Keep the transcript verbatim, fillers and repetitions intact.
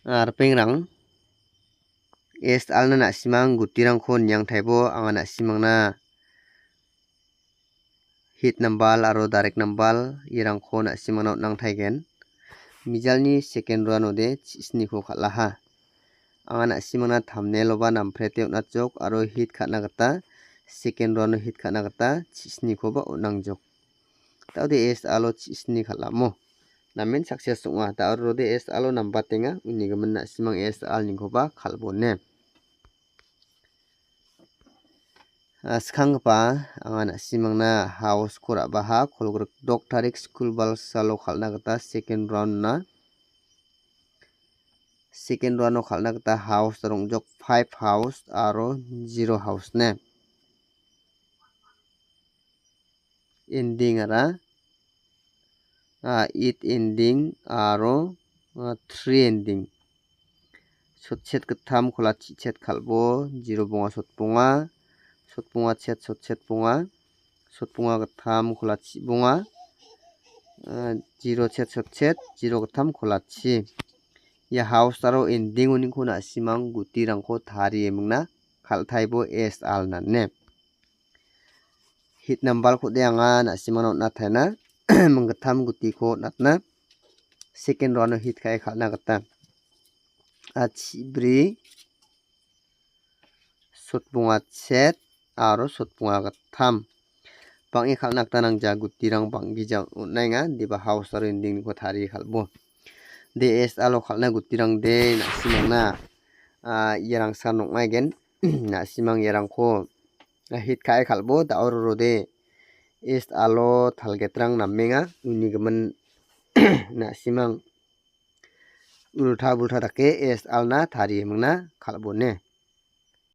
Arpengrang, S R na na·simang gutirangko niangtaibo anga na·simangna hit nambal aro direct nambal irangko na·simangna on·angtaigen. Mijalni second round-ode chisniko kal·aha. Anga na·simangna thumbnail-oba namprete on·atjok aro hit ka·na gita, second round-o hit ka·na gita chisnikoba on·angjok. Da·ode S R-o chisni kal·amo. Namen success ong·a. Da·ode S R-o nambatenga, unigimin na·simang S R-nikoba kal·bone. Ah, skanggipa, anga na·simangna house-ko ra·baha, kolgrik dok tarik skul balsalo kal·na gita second round-na. Second round-o kal·na gita house rong·jok five house aro zero house ne. Ending-ara, ah, eight ending aro, ah, three ending. Sotchet gittam kola chichet kal·bo, zero bonga sotbonga, sotbonga chet sotchet bonga, sotbonga gittam kola chibonga, ah, zero chet sotchet, zero gittam kola chi. Ia house aro ending-oniko na·simang gutirangko tarie mingna kal·taibo S R nane. Hit nambalkode anga na·simangna on·ataina, minggittam gutiko on·atna. Second round-o hit ka·e kal·na gita. A chibri, sotbonga chet, aro sotbonga gittam. Bang·e kal·na gita nangja gutirang bang·gija on·aenga, deba house aro ending-niko tarie kal·bo. De S R-o kal·na gutirang de na·simangna, ah, iarangsan ong·aigen. Na·simang iarangko hit ka·e kal·bo, da·o rorode. S R-o target-rang namenga, unigimin na·simang ulta bulta dake S R-na tarie mingna kal·bone.